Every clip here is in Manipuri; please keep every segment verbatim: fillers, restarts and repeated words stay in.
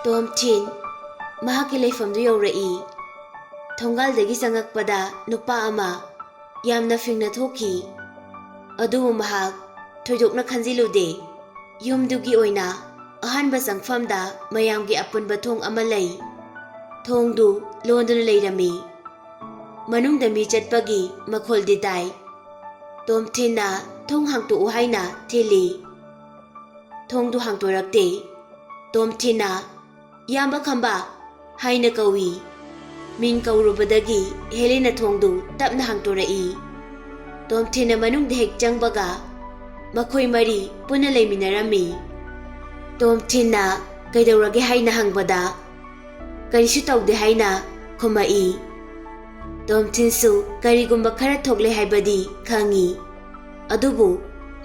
ꯇꯣꯝꯊꯤꯟ ꯃꯍꯥꯛꯀꯤ ꯂꯩꯐꯝꯗꯨ ꯌꯧꯔꯛꯏ꯫ ꯊꯣꯡꯒꯥꯜꯗꯒꯤ ꯆꯪꯉꯛꯄꯗ ꯅꯨꯄꯥ ꯑꯃ ꯌꯥꯝꯅ ꯐꯤꯡꯅ ꯊꯣꯛꯈꯤ꯫ ꯑꯗꯨꯕꯨ ꯃꯍꯥꯛ ꯊꯣꯏꯗꯣꯛꯅ ꯈꯟꯖꯤꯜꯂꯨꯗꯦ꯫ ꯌꯨꯝꯗꯨꯒꯤ ꯑꯣꯏꯅ ꯑꯍꯥꯟꯕ ꯆꯪꯐꯝꯗ ꯃꯌꯥꯝꯒꯤ ꯑꯄꯨꯟꯕ ꯊꯣꯡ ꯑꯃ ꯂꯩ꯫ ꯊꯣꯡꯗꯨ ꯂꯣꯟꯗꯨꯅ ꯂꯩꯔꯝꯃꯤ꯫ ꯃꯅꯨꯡꯗ ꯃꯤ ꯆꯠꯄꯒꯤ ꯃꯈꯣꯜꯗꯤ ꯇꯥꯏ꯫ ꯇꯣꯝꯊꯤꯟꯅ ꯊꯣꯡ ꯍꯥꯡꯇꯣꯛꯎ ꯍꯥꯏꯅ ꯊꯤꯜꯂꯤ꯫ ꯊꯣꯡꯗꯨ ꯍꯥꯡꯇꯣꯔꯛꯇꯦ꯫ ꯇꯣꯝꯊꯤꯟꯅ "ꯏꯌꯥꯝꯕ ꯈꯝꯕ" ꯍꯥꯏꯅ ꯀꯧꯏ꯫ ꯃꯤꯡ ꯀꯧꯔꯨꯕꯗꯒꯤ ꯍꯦꯂꯦꯟꯅ ꯊꯣꯡꯗꯨ ꯇꯞꯅ ꯍꯥꯡꯇꯣꯔꯛꯏ꯫ ꯇꯣꯝꯊꯤꯟꯅ ꯃꯅꯨꯡꯗ ꯍꯦꯛ ꯆꯪꯕꯒ ꯃꯈꯣꯏ ꯃꯔꯤ ꯄꯨꯟꯅ ꯂꯩꯃꯤꯟꯅꯔꯝꯃꯤ꯫ ꯇꯣꯝꯊꯤꯟꯅ "ꯀꯩꯗꯧꯔꯒꯦ?" ꯍꯥꯏꯅ ꯍꯪꯕꯗ "ꯀꯔꯤꯁꯨ ꯇꯧꯗꯦ" ꯍꯥꯏꯅ ꯈꯨꯝꯃꯛꯏ꯫ ꯇꯣꯝꯊꯤꯟꯁꯨ ꯀꯔꯤꯒꯨꯝꯕ ꯈꯔ ꯊꯣꯛꯂꯦ ꯍꯥꯏꯕꯗꯤ ꯈꯪꯏ꯫ ꯑꯗꯨꯕꯨ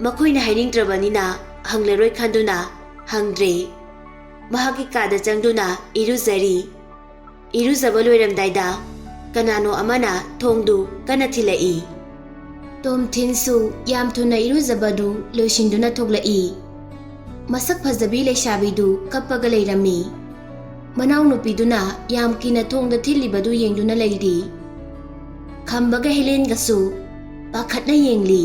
ꯃꯈꯣꯏꯅ ꯍꯥꯏꯅꯤꯡꯗ꯭ꯔꯕꯅꯤꯅ ꯍꯪꯂꯔꯣꯏ ꯈꯟꯗꯨꯅ ꯍꯪꯗ꯭ꯔꯦ꯫ ꯃꯍꯥꯛꯀꯤ ꯀꯥꯗ ꯆꯪꯗꯨꯅ ꯏꯔꯨꯖꯔꯤ꯫ ꯏꯔꯨꯖꯕ ꯂꯣꯏꯔꯝꯗꯥꯏꯗ ꯀꯅꯥꯅꯣ ꯑꯃꯅ ꯊꯣꯡꯗꯨ ꯀꯟꯅ ꯊꯤꯜꯂꯛꯏ꯫ ꯇꯣꯝꯊꯤꯟꯁꯨ ꯌꯥꯝ ꯊꯨꯅ ꯏꯔꯨꯖꯕꯗꯨ ꯂꯣꯏꯁꯤꯟꯗꯨꯅ ꯊꯣꯛꯂꯛꯏ꯫ ꯃꯁꯛ ꯐꯖꯕꯤ ꯂꯩꯁꯥꯕꯤꯗꯨ ꯀꯞꯄꯒ ꯂꯩꯔꯝꯃꯤ꯫ ꯃꯅꯥꯎꯅꯨꯄꯤꯗꯨꯅ ꯌꯥꯝ ꯀꯤꯅ ꯊꯣꯡꯗ ꯊꯤꯜꯂꯤꯕꯗꯨ ꯌꯦꯡꯗꯨꯅ ꯂꯩꯔꯤ꯫ ꯈꯝꯕꯒ ꯍꯦꯂꯦꯟꯒꯁꯨ ꯄꯥꯈꯠꯅ ꯌꯦꯡꯂꯤ꯫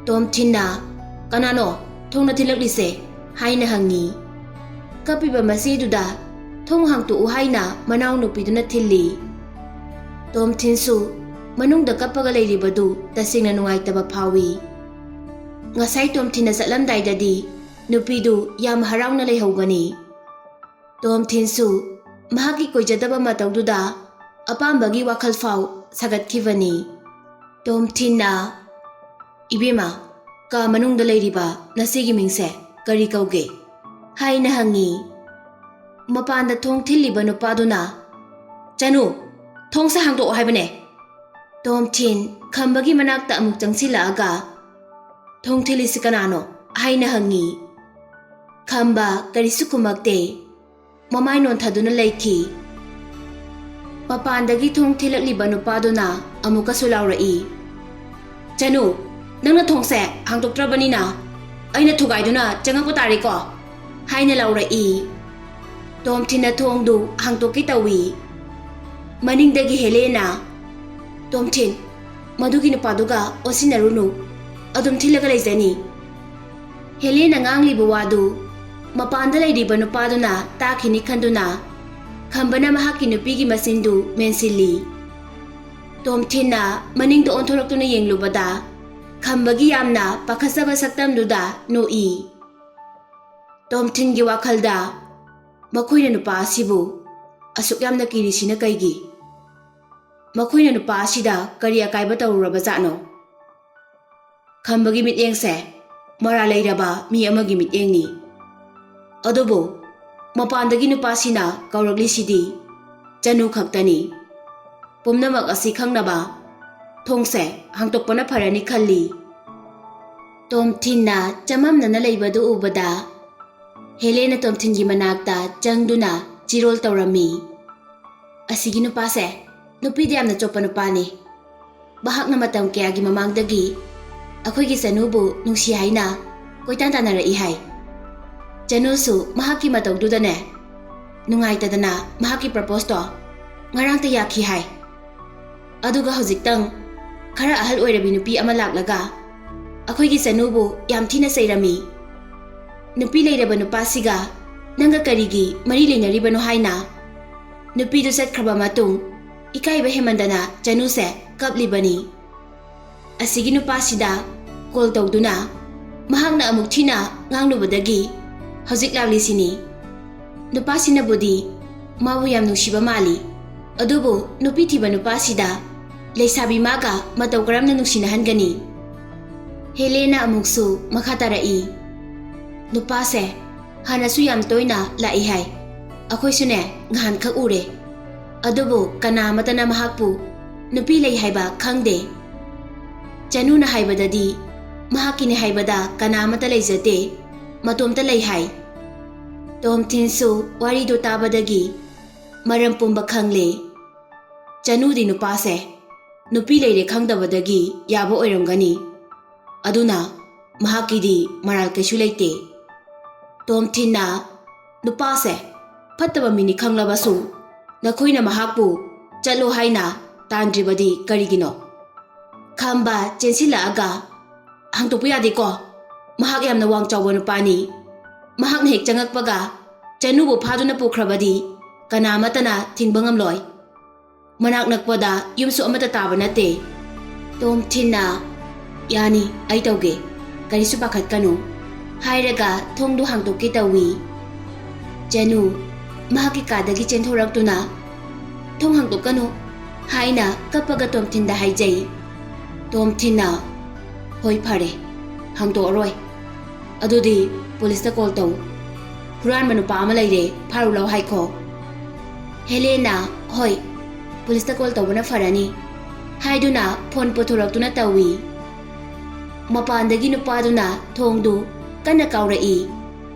ꯇꯣꯝꯊꯤꯟꯅ "ꯀꯅꯥꯅꯣ ꯊꯣꯡꯅ ꯊꯤꯜꯂꯛꯂꯤꯁꯦ?" ꯍꯥꯏꯅ ꯍꯪꯉꯤ꯫ ꯀꯞꯄꯤꯕ ꯃꯆꯦꯗꯨꯗ "ꯊꯣꯡ ꯍꯥꯡꯇꯣꯛꯎ" ꯍꯥꯏꯅ ꯃꯅꯥꯎꯅꯨꯄꯤꯗꯨꯅ ꯊꯤꯜꯂꯤ꯫ ꯇꯣꯝꯊꯤꯟꯁꯨ ꯃꯅꯨꯡꯗ ꯀꯞꯄꯒ ꯂꯩꯔꯤꯕꯗꯨ ꯇꯁꯦꯡꯅ ꯅꯨꯡꯉꯥꯏꯇꯕ ꯐꯥꯎꯏ꯫ ꯉꯁꯥꯏ ꯇꯣꯝꯊꯤꯟꯅ ꯆꯠꯂꯝꯗꯥꯏꯗꯗꯤ ꯅꯨꯄꯤꯗꯨ ꯌꯥꯝ ꯍꯔꯥꯎꯅ ꯂꯩꯍꯧꯕꯅꯤ꯫ ꯇꯣꯝꯊꯤꯟꯁꯨ ꯃꯍꯥꯛꯀꯤ ꯀꯣꯏꯖꯗꯕ ꯃꯇꯧꯗꯨꯗ ꯑꯄꯥꯝꯕꯒꯤ ꯋꯥꯈꯜ ꯐꯥꯎ ꯁꯥꯒꯠꯈꯤꯕꯅꯤ꯫ ꯇꯣꯝꯊꯤꯟꯅ "ꯏꯕꯦꯝꯃ, ꯀꯥ ꯃꯅꯨꯡꯗ ꯂꯩꯔꯤꯕ ꯅꯆꯦꯒꯤ ꯃꯤꯡꯁꯦ ꯀꯔꯤ ꯀꯧꯒꯦ?" ꯍꯥꯏꯅ ꯍꯪꯉꯤ꯫ ꯃꯄꯥꯟꯗ ꯊꯣꯡ ꯊꯤꯜꯂꯤꯕ ꯅꯨꯄꯥꯗꯨꯅ "ꯆꯅꯨ, ꯊꯣꯡꯁꯦ ꯍꯥꯡꯗꯣꯛꯑꯣ ꯍꯥꯏꯕꯅꯦ!" ꯇꯣꯝꯊꯤꯟ ꯈꯝꯕꯒꯤ ꯃꯅꯥꯛꯇ ꯑꯃꯨꯛ ꯆꯪꯁꯤꯜꯂꯛꯑꯒ "ꯊꯣꯡ ꯊꯤꯜꯂꯤꯁꯤ ꯀꯅꯥꯅꯣ?" ꯍꯥꯏꯅ ꯍꯪꯉꯤ꯫ ꯈꯝꯕ ꯀꯔꯤꯁꯨ ꯈꯨꯝꯃꯛꯇꯦ꯫ ꯃꯃꯥꯏ ꯅꯣꯟꯊꯗꯨꯅ ꯂꯩꯈꯤ꯫ ꯃꯄꯥꯟꯗꯒꯤ ꯊꯣꯡ ꯊꯤꯜꯂꯛꯂꯤꯕ ꯅꯨꯄꯥꯗꯨꯅ ꯑꯃꯨꯛꯀꯁꯨ ꯂꯥꯎꯔꯛꯏ, "ꯆꯅꯨ, ꯅꯪꯅ ꯊꯣꯡꯁꯦ ꯍꯥꯡꯗꯣꯛꯇ꯭ꯔꯕꯅꯤꯅ ꯑꯩꯅ ꯊꯨꯒꯥꯏꯗꯨꯅ ꯆꯪꯉꯛꯄ ꯇꯥꯔꯦꯀꯣ?" ꯍꯥꯏꯅ ꯂꯥꯎꯔꯛꯏ꯫ ꯇꯣꯝꯊꯤꯟꯅ ꯊꯣꯡꯗꯨ ꯍꯥꯡꯇꯣꯛꯀꯦ ꯇꯧꯏ꯫ ꯃꯅꯤꯡꯗꯒꯤ ꯍꯦꯂꯦꯅ, "ꯇꯣꯝꯊꯤꯟ, ꯃꯗꯨꯒꯤ ꯅꯨꯄꯥꯗꯨꯒ ꯑꯣꯟꯁꯤꯟꯅꯔꯨꯅꯨ, ꯑꯗꯨꯝ ꯊꯤꯜꯂꯒ ꯂꯩꯖꯅꯤ꯫" ꯍꯦꯂꯦꯅ ꯉꯥꯡꯂꯤꯕ ꯋꯥꯗꯨ ꯃꯄꯥꯟꯗ ꯂꯩꯔꯤꯕ ꯅꯨꯄꯥꯗꯨꯅ ꯇꯥꯈꯤꯅꯤ ꯈꯟꯗꯨꯅ ꯈꯝꯕꯅ ꯃꯍꯥꯛꯀꯤ ꯅꯨꯄꯤꯒꯤ ꯃꯆꯤꯟꯗꯨ ꯃꯦꯟꯁꯤꯜꯂꯤ꯫ ꯇꯣꯝꯊꯤꯟꯅ ꯃꯅꯤꯡꯗ ꯑꯣꯟꯊꯣꯔꯛꯇꯨꯅ ꯌꯦꯡꯂꯨꯕꯗ ꯈꯝꯕꯒꯤ ꯌꯥꯝꯅ ꯄꯥꯈꯠꯆꯕ ꯁꯛꯇꯝꯗꯨꯗ ꯅꯣꯛꯏ꯫ ꯇꯣꯝꯊꯤꯟꯒꯤ ꯋꯥꯈꯜꯗ, "ꯃꯈꯣꯏꯅ ꯅꯨꯄꯥ ꯑꯁꯤꯕꯨ ꯑꯁꯨꯛ ꯌꯥꯝꯅ ꯀꯤꯔꯤꯁꯤꯅ ꯀꯩꯒꯤ? ꯃꯈꯣꯏꯅ ꯅꯨꯄꯥ ꯑꯁꯤꯗ ꯀꯔꯤ ꯑꯀꯥꯏꯕ ꯇꯧꯔꯨꯔꯕꯖꯥꯠꯅꯣ?" ꯈꯝꯕꯒꯤ ꯃꯤꯠꯌꯦꯡꯁꯦ ꯃꯔꯥꯜ ꯂꯩꯔꯕ ꯃꯤ ꯑꯃꯒꯤ ꯃꯤꯠꯌꯦꯡꯅꯤ꯫ ꯑꯗꯨꯕꯨ ꯃꯄꯥꯟꯗꯒꯤ ꯅꯨꯄꯥꯁꯤꯅ ꯀꯧꯔꯛꯂꯤꯁꯤꯗꯤ ꯆꯅꯨ ꯈꯛꯇꯅꯤ꯫ ꯄꯨꯝꯅꯃꯛ ꯑꯁꯤ ꯈꯪꯅꯕ ꯊꯣꯡꯁꯦ ꯍꯥꯡꯇꯣꯛꯄꯅ ꯐꯔꯅꯤ ꯈꯜꯂꯤ꯫ ꯇꯣꯝꯊꯤꯟꯅ ꯆꯃꯝꯅꯅ ꯂꯩꯕꯗꯨ ꯎꯕꯗ ꯍꯦꯂꯦꯅ ꯇꯣꯝꯊꯤꯟꯒꯤ ꯃꯅꯥꯛꯇ ꯆꯪꯗꯨꯅ ꯆꯤꯔꯣꯜ ꯇꯧꯔꯝꯃꯤ꯫ "ꯑꯁꯤꯒꯤ ꯅꯨꯄꯥꯁꯦ ꯅꯨꯄꯤꯗ ꯌꯥꯝꯅ ꯆꯣꯞꯄ ꯅꯨꯄꯥꯅꯤ꯫ ꯃꯍꯥꯛꯅ ꯃꯇꯝ ꯀꯌꯥꯒꯤ ꯃꯃꯥꯡꯗꯒꯤ ꯑꯩꯈꯣꯏꯒꯤ ꯆꯅꯨꯕꯨ ꯅꯨꯡꯁꯤ ꯍꯥꯏꯅ ꯀꯣꯏꯇꯥꯟ ꯇꯥꯟꯅꯔꯛꯏ ꯍꯥꯏ꯫ ꯆꯅꯨꯁꯨ ꯃꯍꯥꯛꯀꯤ ꯃꯇꯧꯗꯨꯗꯅꯦ ꯅꯨꯡꯉꯥꯏꯇꯗꯅ ꯃꯍꯥꯛꯀꯤ ꯄ꯭ꯔꯄꯣꯁꯇꯣ ꯉꯔꯥꯡꯇ ꯌꯥꯈꯤ ꯍꯥꯏ꯫ ꯑꯗꯨꯒ ꯍꯧꯖꯤꯛꯇꯪ ꯈꯔ ꯑꯍꯜ ꯑꯣꯏꯔꯕꯤ ꯅꯨꯄꯤ ꯑꯃ ꯂꯥꯛꯂꯒ ꯑꯩꯈꯣꯏꯒꯤ ꯆꯅꯨꯕꯨ ꯌꯥꯝ ꯊꯤꯅ ꯆꯩꯔꯝꯃꯤ꯫ ꯅꯨꯄꯤ ꯂꯩꯔꯕ ꯅꯨꯄꯥꯁꯤꯒ ꯅꯪꯒ ꯀꯔꯤꯒꯤ ꯃꯔꯤ ꯂꯩꯅꯔꯤꯕꯅꯣ ꯍꯥꯏꯅ ꯅꯨꯄꯤꯗꯨ ꯆꯠꯈ꯭ꯔꯕ ꯃꯇꯨꯡ ꯏꯀꯥꯏꯕ ꯍꯦꯟꯃꯟꯗꯅ ꯆꯅꯨꯁꯦ ꯀꯞꯂꯤꯕꯅꯤ꯫ ꯑꯁꯤꯒꯤ ꯅꯨꯄꯥꯁꯤꯗ ꯀꯣꯜ ꯇꯧꯗꯨꯅ ꯃꯍꯥꯛꯅ ꯑꯃꯨꯛ ꯊꯤꯅ ꯉꯥꯡꯂꯨꯕꯗꯒꯤ ꯍꯧꯖꯤꯛ ꯂꯥꯛꯂꯤꯁꯤꯅꯤ꯫ ꯅꯨꯄꯥꯁꯤꯅꯕꯨꯗꯤ ꯃꯥꯕꯨ ꯌꯥꯝ ꯅꯨꯡꯁꯤꯕ ꯃꯥꯜꯂꯤ, ꯑꯗꯨꯕꯨ ꯅꯨꯄꯤ ꯊꯤꯕ ꯅꯨꯄꯥꯁꯤꯗ ꯂꯩꯁꯥꯕꯤ ꯃꯥꯒ ꯃꯇꯧ ꯀꯔꯝꯅ ꯅꯨꯡꯁꯤꯅꯍꯟꯒꯅꯤ?" ꯍꯦꯂꯦꯅ ꯑꯃꯨꯛꯁꯨ ꯃꯈꯥ ꯇꯥꯔꯛꯏ, "ꯅꯨꯄꯥꯁꯦ ꯍꯥꯟꯅꯁꯨ ꯌꯥꯝ ꯇꯣꯏꯅ ꯂꯥꯛꯏ ꯍꯥꯏ꯫ ꯑꯩꯈꯣꯏꯁꯨꯅꯦ ꯉꯍꯥꯟꯈꯛ ꯎꯔꯦ꯫ ꯑꯗꯨꯕꯨ ꯀꯅꯥ ꯑꯃꯠꯇꯅ ꯃꯍꯥꯛꯄꯨ ꯅꯨꯄꯤ ꯂꯩ ꯍꯥꯏꯕ ꯈꯪꯗꯦ꯫ ꯆꯅꯨꯅ ꯍꯥꯏꯕꯗꯗꯤ ꯃꯍꯥꯛꯀꯤꯅꯤ ꯍꯥꯏꯕꯗ ꯀꯅꯥ ꯑꯃꯠꯇ ꯂꯩꯖꯗꯦ, ꯃꯇꯣꯝꯇ ꯂꯩ ꯍꯥꯏ꯫" ꯇꯣꯝꯊꯤꯟꯁꯨ ꯋꯥꯔꯤꯗꯨ ꯇꯥꯕꯗꯒꯤ ꯃꯔꯝ ꯄꯨꯝꯕ ꯈꯪꯂꯦ꯫ ꯆꯅꯨꯗꯤ ꯅꯨꯄꯥꯁꯦ ꯅꯨꯄꯤ ꯂꯩꯔꯦ ꯈꯪꯗꯕꯗꯒꯤ ꯌꯥꯕ ꯑꯣꯏꯔꯝꯒꯅꯤ꯫ ꯑꯗꯨꯅ ꯃꯍꯥꯛꯀꯤꯗꯤ ꯃꯔꯥꯜ ꯀꯩꯁꯨ ꯂꯩꯇꯦ꯫ ꯇꯣꯝꯊꯤꯟꯅ ꯅꯨꯄꯥꯁꯦ ꯐꯠꯇꯕ ꯃꯤꯅꯤ ꯈꯪꯂꯕꯁꯨ ꯅꯈꯣꯏꯅ ꯃꯍꯥꯛꯄꯨ ꯆꯠꯂꯣ ꯍꯥꯏꯅ ꯇꯥꯟꯗ꯭ꯔꯤꯕꯗꯤ ꯀꯔꯤꯒꯤꯅꯣ? ꯈꯝꯕ ꯆꯦꯟꯁꯤꯜꯂꯛꯑꯒ, "ꯍꯥꯡꯗꯣꯛꯄ ꯌꯥꯗꯦꯀꯣ꯫ ꯃꯍꯥꯛ ꯌꯥꯝꯅ ꯋꯥꯡ ꯆꯥꯎꯕ ꯅꯨꯄꯥꯅꯤ꯫ ꯃꯍꯥꯛꯅ ꯍꯦꯛ ꯆꯪꯉꯛꯄꯒ ꯆꯅꯨꯕꯨ ꯐꯥꯗꯨꯅ ꯄꯨꯈ꯭ꯔꯕꯗꯤ ꯀꯅꯥ ꯑꯃꯠꯇꯅ ꯊꯤꯡꯕ ꯉꯝꯂꯣꯏ꯫ ꯃꯅꯥꯛ ꯅꯛꯄꯗ ꯌꯨꯝꯁꯨ ꯑꯃꯠꯇ ꯇꯥꯕ ꯅꯠꯇꯦ꯫" ꯇꯣꯝꯊꯤꯟꯅ, "ꯌꯥꯅꯤ, ꯑꯩ ꯇꯧꯒꯦ, ꯀꯔꯤꯁꯨ ꯄꯥꯈꯠꯀꯅꯨ" ꯍꯥꯏꯔꯒ ꯊꯣꯡꯗꯨ ꯍꯥꯡꯗꯣꯛꯀꯦ ꯇꯧꯏ꯫ ꯆꯅꯨ ꯃꯍꯥꯛꯀꯤ ꯀꯥꯗꯒꯤ ꯆꯦꯟꯊꯣꯔꯛꯇꯨꯅ, "ꯊꯣꯡ ꯍꯥꯡꯗꯣꯛꯀꯅꯨ" ꯍꯥꯏꯅ ꯀꯞꯄꯒ ꯇꯣꯝꯊꯤꯟꯗ ꯍꯥꯏꯖꯩ꯫ ꯇꯣꯝꯊꯤꯟꯅ, "ꯍꯣꯏ, ꯐꯔꯦ, ꯍꯥꯡꯗꯣꯛꯑꯔꯣꯏ꯫ ꯑꯗꯨꯗꯤ ꯄꯨꯂꯤꯁꯇ ꯀꯣꯜ ꯇꯧ꯫ ꯍꯨꯔꯥꯟꯕ ꯅꯨꯄꯥ ꯑꯃ ꯂꯩꯔꯦ, ꯐꯥꯔꯨ ꯂꯥꯎ ꯍꯥꯏꯈꯣ꯫" ꯍꯦꯂꯦꯅ, "ꯍꯣꯏ, ꯄꯨꯂꯤꯁꯇ ꯀꯣꯜ ꯇꯧꯕꯅ ꯐꯔꯅꯤ" ꯍꯥꯏꯗꯨꯅ ꯐꯣꯟ ꯄꯨꯊꯣꯔꯛꯇꯨꯅ ꯇꯧꯏ꯫ ꯃꯄꯥꯟꯗꯒꯤ ꯅꯨꯄꯥꯗꯨꯅ ꯊꯣꯡꯗꯨ ꯀꯟꯅ ꯀꯥꯎꯔꯛꯏ꯫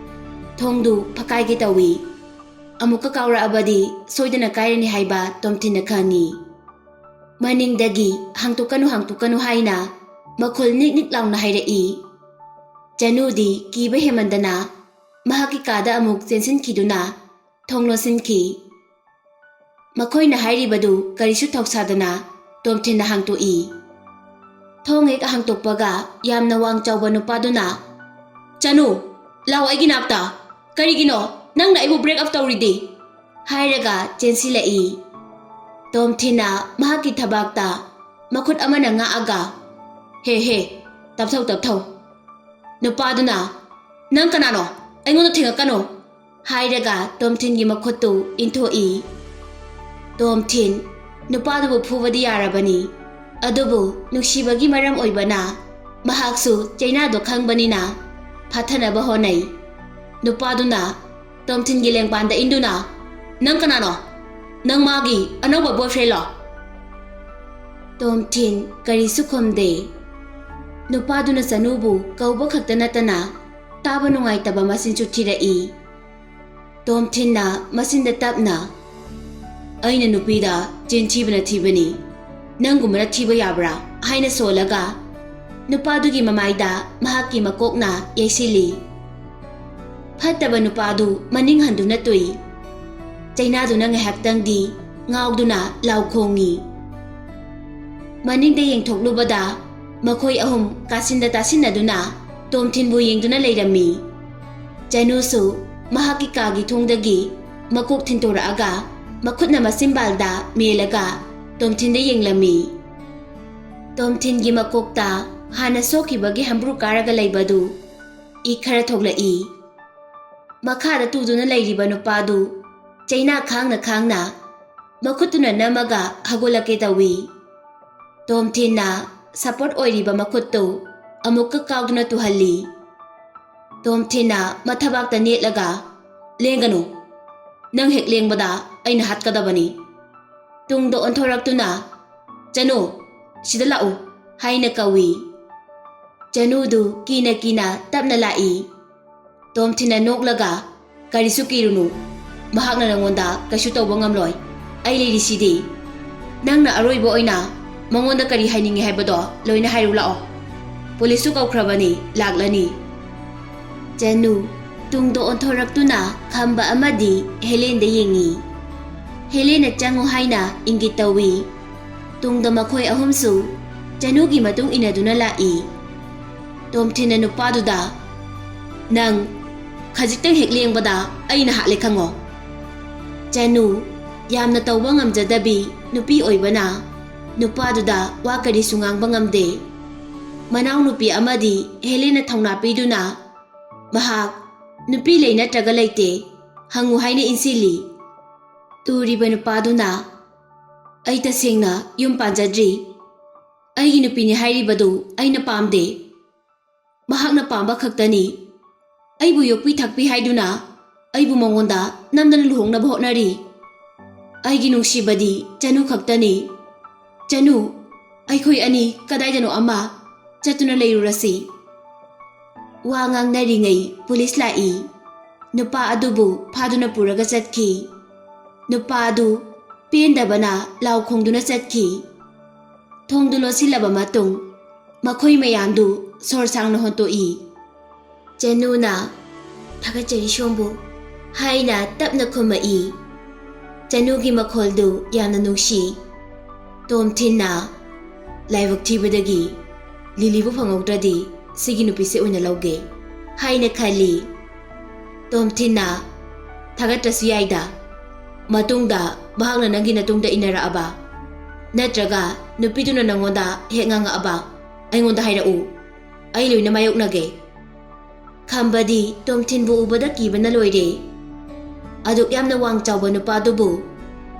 ꯊꯣꯡꯗꯨ ꯐꯛꯀꯥꯏꯒꯦ ꯇꯧꯏ꯫ ꯑꯃꯨꯛꯀ ꯀꯥꯎꯔꯛꯑꯕꯗꯤ ꯁꯣꯏꯗꯅ ꯀꯥꯏꯔꯅꯤ ꯍꯥꯏꯕ ꯇꯣꯝꯊꯤꯟꯅ ꯈꯪꯏ꯫ ꯃꯅꯤꯡꯗꯒꯤ, "ꯍꯥꯡꯇꯣꯛꯀꯅꯨ, ꯍꯥꯡꯇꯣꯛꯀꯅꯨ" ꯍꯥꯏꯅ ꯃꯈꯣꯜ ꯅꯤꯛ ꯅꯤꯛ ꯂꯥꯎꯅ ꯍꯥꯏꯔꯛꯏ꯫ ꯆꯅꯨꯗꯤ ꯀꯤꯕ ꯍꯦꯟꯃꯟꯗꯅ ꯃꯍꯥꯛꯀꯤ ꯀꯥꯗ ꯑꯃꯨꯛ ꯆꯦꯟꯁꯤꯟꯈꯤꯗꯨꯅ ꯊꯣꯡ ꯂꯣꯟꯁꯤꯟꯈꯤ꯫ ꯃꯈꯣꯏꯅ ꯍꯥꯏꯔꯤꯕꯗꯨ ꯀꯔꯤꯁꯨ ꯊꯧꯁꯥꯗꯅ ꯇꯣꯝꯊꯤꯟꯅ ꯍꯥꯡꯇꯣꯛꯏ꯫ ꯊꯣꯡ ꯍꯦꯛ ꯍꯥꯡꯇꯣꯛꯄꯒ ꯌꯥꯝꯅ ꯋꯥꯡ ꯆꯥꯎꯕ ꯅꯨꯄꯥꯗꯨꯅ, "ꯆꯅꯨ, ꯂꯥꯎ ꯑꯩꯒꯤ ꯅꯥꯛꯇ꯫ ꯀꯔꯤꯒꯤꯅꯣ ꯅꯪꯅ ꯑꯩꯕꯨ break up ꯇꯧꯔꯤꯗꯤ?" ꯍꯥꯏꯔꯒ ꯆꯦꯟꯁꯤꯜꯂꯛꯏ꯫ ꯇꯣꯝꯊꯤꯟꯅ ꯃꯍꯥꯛꯀꯤ ꯊꯕꯥꯛꯇ ꯃꯈꯨꯠ ꯑꯃꯅ ꯉꯥꯛꯑꯒ, "ꯍꯦ, ꯍꯦ, ꯇꯞꯊꯧ, ꯇꯞꯊꯧ꯫ ꯅꯨꯄꯥꯗꯨꯅ, 'ꯅꯪ ꯀꯅꯥꯅꯣ? ꯑꯩꯉꯣꯟꯗ ꯊꯦꯡꯉꯛꯀꯅꯨ!' ꯍꯥꯏꯔꯒ ꯇꯣꯝꯊꯤꯟꯒꯤ ꯃꯈꯨꯠꯇꯨ ꯏꯟꯊꯣꯛꯏ꯫ ꯇꯣꯝꯊꯤꯟ, ꯅꯨꯄꯥꯗꯨꯕꯨ ꯐꯨꯕꯗꯤ ꯌꯥꯔꯕꯅꯤ, ꯑꯗꯨꯕꯨ ꯅꯨꯡꯁꯤꯕꯒꯤ ꯃꯔꯝ ꯑꯣꯏꯕꯅ ꯃꯍꯥꯛꯁꯨ ꯆꯩꯅꯥꯗꯣ ꯈꯪꯕꯅꯤꯅ ꯐꯥꯊꯅꯕ ꯍꯣꯠꯅꯩ꯫ ꯅꯨꯄꯥꯗꯨꯅ ꯇꯣꯝꯊꯤꯟꯒꯤ ꯂꯦꯡꯕꯥꯟꯗ ꯏꯟꯗꯨꯅ, "ꯅꯪ ꯀꯅꯥꯅꯣ? ꯅꯪ ꯃꯥꯒꯤ ꯑꯅꯧꯕ boyfriendꯂꯣ?" ꯇꯣꯝꯊꯤꯟ ꯀꯔꯤꯁꯨ ꯈꯨꯝꯗꯦ꯫ ꯅꯨꯄꯥꯗꯨꯅ ꯆꯅꯨꯕꯨ ꯀꯧꯕ ꯈꯛꯇ ꯅꯠꯇꯅ ꯇꯥꯕ ꯅꯨꯡꯉꯥꯏꯇꯕ ꯃꯆꯤꯟꯁꯨ ꯊꯤꯔꯛꯏ꯫ ꯇꯣꯝꯊꯤꯟꯅ ꯃꯆꯤꯟꯗ ꯇꯞꯅ, "ꯑꯩꯅ ꯅꯨꯄꯤꯗ ꯆꯤꯟ ꯊꯤꯕꯅ ꯊꯤꯕꯅꯤ, ꯅꯪꯒꯨꯝꯕꯅ ꯊꯤꯕ ꯌꯥꯕ꯭ꯔꯥ?" ꯍꯥꯏꯅ ꯁꯣꯜꯂꯒ ꯅꯨꯄꯥꯗꯨꯒꯤ ꯃꯃꯥꯏꯗ ꯃꯍꯥꯛꯀꯤ ꯃꯀꯣꯛꯅ ꯌꯩꯁꯤꯜꯂꯤ꯫ ꯐꯠꯇꯕ ꯅꯨꯄꯥꯗꯨ ꯃꯅꯤꯡ ꯍꯟꯗꯨꯅ ꯇꯨꯏ꯫ ꯆꯩꯅꯥꯗꯨꯅ ꯉꯥꯏꯍꯥꯛꯇꯪꯗꯤ ꯉꯥꯎꯗꯨꯅ ꯂꯥꯎ ꯈꯣꯡꯉꯤ꯫ ꯃꯅꯤꯡꯗ ꯌꯦꯡꯊꯣꯛꯂꯨꯕꯗ ꯃꯈꯣꯏ ꯑꯍꯨꯝ ꯀꯥꯁꯤꯟꯗ ꯇꯥꯁꯤꯟꯅꯗꯨꯅ ꯇꯣꯝꯊꯤꯟꯕꯨ ꯌꯦꯡꯗꯨꯅ ꯂꯩꯔꯝꯃꯤ꯫ ꯆꯅꯨꯁꯨ ꯃꯍꯥꯛꯀꯤ ꯀꯥꯒꯤ ꯊꯣꯡꯗꯒꯤ ꯃꯀꯣꯛ ꯊꯤꯟꯇꯣꯔꯛꯑꯒ ꯃꯈꯨꯠꯅ ꯃꯆꯤꯟꯕꯥꯜꯗ ꯃꯦꯜꯂꯒ ꯇꯣꯝꯊꯤꯟꯗ ꯌꯦꯡꯂꯝꯃꯤ꯫ ꯇꯣꯝꯊꯤꯟꯒꯤ ꯃꯀꯣꯛꯇ ꯍꯥꯟꯅ ꯁꯣꯛꯈꯤꯕꯒꯤ ꯍꯝꯕ꯭ꯔꯨ ꯀꯥꯔꯒ ꯂꯩꯕꯗꯨ ꯏ ꯈꯔ ꯊꯣꯛꯂꯛꯏ꯫ ꯃꯈꯥꯗ ꯇꯨꯗꯨꯅ ꯂꯩꯔꯤꯕ ꯅꯨꯄꯥꯗꯨ ꯆꯩꯅꯥ ꯈꯥꯡꯅ ꯈꯥꯡꯅ ꯃꯈꯨꯠꯇꯨꯅ ꯅꯝꯃꯒ ꯍꯧꯒꯠꯂꯛꯀꯦ ꯇꯧꯏ꯫ ꯇꯣꯝꯊꯤꯟꯅ ꯁꯄꯣꯔꯠ ꯑꯣꯏꯔꯤꯕ ꯃꯈꯨꯠꯇꯨ ꯑꯃꯨꯛꯀ ꯀꯥꯎꯗꯨꯅ ꯇꯨꯍꯜꯂꯤ꯫ ꯇꯣꯝꯊꯤꯟꯅ ꯃꯊꯕꯥꯛꯇ ꯅꯦꯠꯂꯒ, "ꯂꯦꯡꯒꯅꯨ꯫ ꯅꯪ ꯍꯦꯛ ꯂꯦꯡꯕꯗ ꯑꯩꯅ ꯍꯥꯠꯀꯗꯕꯅꯤ꯫" ꯇꯨꯡꯗ ꯑꯣꯟꯊꯣꯔꯛꯇꯨꯅ, "ꯆꯅꯨ, ꯁꯤꯗ ꯂꯥꯛꯎ," ꯍꯥꯏꯅ ꯀꯧꯏ꯫ ꯆꯅꯨꯗꯨ ꯀꯤꯅ ꯀꯤꯅ ꯇꯞꯅ ꯂꯥꯛꯏ꯫ ꯇꯣꯝꯊꯤꯟꯅ ꯅꯣꯛꯂꯒ, "ꯀꯔꯤꯁꯨ ꯀꯤꯔꯨꯅꯨ꯫ ꯃꯍꯥꯛꯅ ꯅꯪꯉꯣꯟꯗ ꯀꯩꯁꯨ ꯇꯧꯕ ꯉꯝꯂꯣꯏ꯫ ꯑꯩ ꯂꯩꯔꯤꯁꯤꯗꯤ꯫ ꯅꯪꯅ ꯑꯔꯣꯏꯕ ꯑꯣꯏꯅ ꯃꯉꯣꯟꯗ ꯀꯔꯤ ꯍꯥꯏꯅꯤꯡꯉꯤ ꯍꯥꯏꯕꯗꯣ ꯂꯣꯏꯅ ꯍꯥꯏꯔꯨ ꯂꯥꯛꯑꯣ꯫ ꯄꯨꯂꯤꯁꯁꯨ ꯀꯧꯈ꯭ꯔꯕꯅꯤ, ꯂꯥꯛꯂꯅꯤ꯫" ꯆꯅꯨ ꯇꯨꯡꯗ ꯑꯣꯟꯊꯣꯔꯛꯇꯨꯅ ꯈꯝꯕ ꯑꯃꯗꯤ ꯍꯦꯂꯦꯟꯗ ꯌꯦꯡꯉꯤ꯫ ꯍꯦꯂꯦꯟꯅ ꯆꯪꯉꯨ ꯍꯥꯏꯅ ꯏꯪꯒꯤꯠ ꯇꯧꯏ꯫ ꯇꯨꯡꯗ ꯃꯈꯣꯏ ꯑꯍꯨꯝꯁꯨ ꯆꯅꯨꯒꯤ ꯃꯇꯨꯡ ꯏꯟꯅꯗꯨꯅ ꯂꯥꯛꯏ꯫ ꯇꯣꯝꯊꯤꯟꯅ ꯅꯨꯄꯥꯗꯨꯗ, "ꯅꯪ ꯈꯖꯤꯛꯇꯪ ꯍꯦꯛ ꯂꯦꯡꯕꯗ ꯑꯩꯅ ꯍꯥꯠꯂꯦ ꯈꯪꯉꯣ꯫" ꯆꯅꯨ ꯌꯥꯝꯅ ꯇꯧꯕ ꯉꯝꯖꯗꯕꯤ ꯅꯨꯄꯤ ꯑꯣꯏꯕꯅ ꯅꯨꯄꯥꯗꯨꯗ ꯋꯥ ꯀꯔꯤꯁꯨ ꯉꯥꯡꯕ ꯉꯝꯗꯦ꯫ ꯃꯅꯥꯎꯅꯨꯄꯤ ꯑꯃꯗꯤ ꯍꯦꯂꯦꯟꯅ ꯊꯧꯅꯥ ꯄꯤꯗꯨꯅ, "ꯃꯍꯥꯛ ꯅꯨꯄꯤ ꯂꯩ ꯅꯠꯇ꯭ꯔꯒ ꯂꯩꯇꯦ, ꯍꯪꯉꯨ ꯍꯥꯏꯅ ꯏꯟꯁꯤꯜꯂꯤ꯫" ꯇꯨꯔꯤꯕ ꯅꯨꯄꯥꯗꯨꯅ, "ꯑꯩ ꯇꯁꯦꯡꯅ ꯌꯨꯝ ꯄꯥꯟꯖꯗ꯭ꯔꯤ꯫ ꯑꯩꯒꯤ ꯅꯨꯄꯤꯅꯤ ꯍꯥꯏꯔꯤꯕꯗꯨ ꯑꯩꯅ ꯄꯥꯝꯗꯦ꯫ ꯃꯍꯥꯛꯅ ꯄꯥꯝꯕ ꯈꯛꯇꯅꯤ꯫ ꯑꯩꯕꯨ ꯌꯣꯛꯄꯤ ꯊꯥꯛꯄꯤ ꯍꯥꯏꯗꯨꯅ ꯑꯩꯕꯨ ꯃꯉꯣꯟꯗ ꯅꯝꯗꯅ ꯂꯨꯍꯣꯡꯅꯕ ꯍꯣꯠꯅꯔꯤ꯫ ꯑꯩꯒꯤ ꯅꯨꯡꯁꯤꯕꯗꯤ ꯆꯅꯨ ꯈꯛꯇꯅꯤ꯫ ꯆꯅꯨ, ꯑꯩꯈꯣꯏ ꯑꯅꯤ ꯀꯗꯥꯏꯗꯅꯣ ꯑꯃ ꯆꯠꯇꯨꯅ ꯂꯩꯔꯨꯔꯁꯤ꯫" ꯋꯥ ꯉꯥꯡꯅꯔꯤꯉꯩ ꯄꯨꯂꯤꯁ ꯂꯥꯛꯏ꯫ ꯅꯨꯄꯥ ꯑꯗꯨꯕꯨ ꯐꯥꯗꯨꯅ ꯄꯨꯔꯒ ꯆꯠꯈꯤ꯫ ꯅꯨꯄꯥ ꯑꯗꯨ ꯄꯦꯟꯗꯕꯅ ꯂꯥꯎ ꯈꯣꯡꯗꯨꯅ ꯆꯠꯈꯤ꯫ ꯊꯣꯡꯗꯨ ꯂꯣꯟꯁꯤꯜꯂꯕ ꯃꯇꯨꯡ ꯃꯈꯣꯏ ꯃꯌꯥꯝꯗꯨ ꯁꯣꯔ ꯁꯥꯡꯅ ꯍꯣꯟꯇꯣꯛꯏ꯫ ꯆꯅꯨꯅ, "ꯊꯥꯒꯠꯆꯔꯤ ꯁꯣꯝꯕꯨ" ꯍꯥꯏꯅ ꯇꯞꯅ ꯈꯨꯝꯃꯛꯏ꯫ ꯇꯅꯨꯒꯤ ꯃꯈꯣꯜꯗꯨ ꯌꯥꯝꯅ ꯅꯨꯡꯁꯤ꯫ ꯇꯣꯝꯊꯤꯟꯅ, "ꯂꯥꯏꯕꯛ ꯊꯤꯕꯗꯒꯤ ꯂꯤꯂꯤꯕꯨ ꯐꯪꯍꯧꯗ꯭ꯔꯗꯤ ꯁꯤꯒꯤ ꯅꯨꯄꯤꯁꯦ ꯑꯣꯏꯅ ꯂꯧꯒꯦ" ꯍꯥꯏꯅ ꯈꯜꯂꯤ꯫ ꯇꯣꯝꯊꯤꯟꯅ, "ꯊꯥꯒꯠꯇ꯭ꯔꯁꯨ ꯌꯥꯏꯗ꯫ ꯃꯇꯨꯡꯗ ꯃꯍꯥꯛꯅ ꯅꯪꯒꯤ ꯅꯇꯨꯡꯗ ꯏꯟꯅꯔꯛꯑꯕ, ꯅꯠꯇ꯭ꯔꯒ ꯅꯨꯄꯤꯗꯨꯅ ꯅꯪꯉꯣꯟꯗ ꯍꯦꯛ ꯉꯥꯡꯉꯛꯑꯕ, ꯑꯩꯉꯣꯟꯗ ꯍꯥꯏꯔꯛꯎ꯫ ꯑꯩ ꯂꯣꯏꯅ ꯃꯥꯌꯣꯛꯅꯒꯦ"꯫ ꯈꯝꯕꯗꯤ ꯇꯣꯝꯊꯤꯟꯕꯨ ꯎꯕꯗ ꯀꯤꯕꯅ ꯂꯣꯏꯔꯦ꯫ ꯑꯗꯨꯛ ꯌꯥꯝꯅ ꯋꯥꯡ ꯆꯥꯎꯕ ꯅꯨꯄꯥꯗꯨꯕꯨ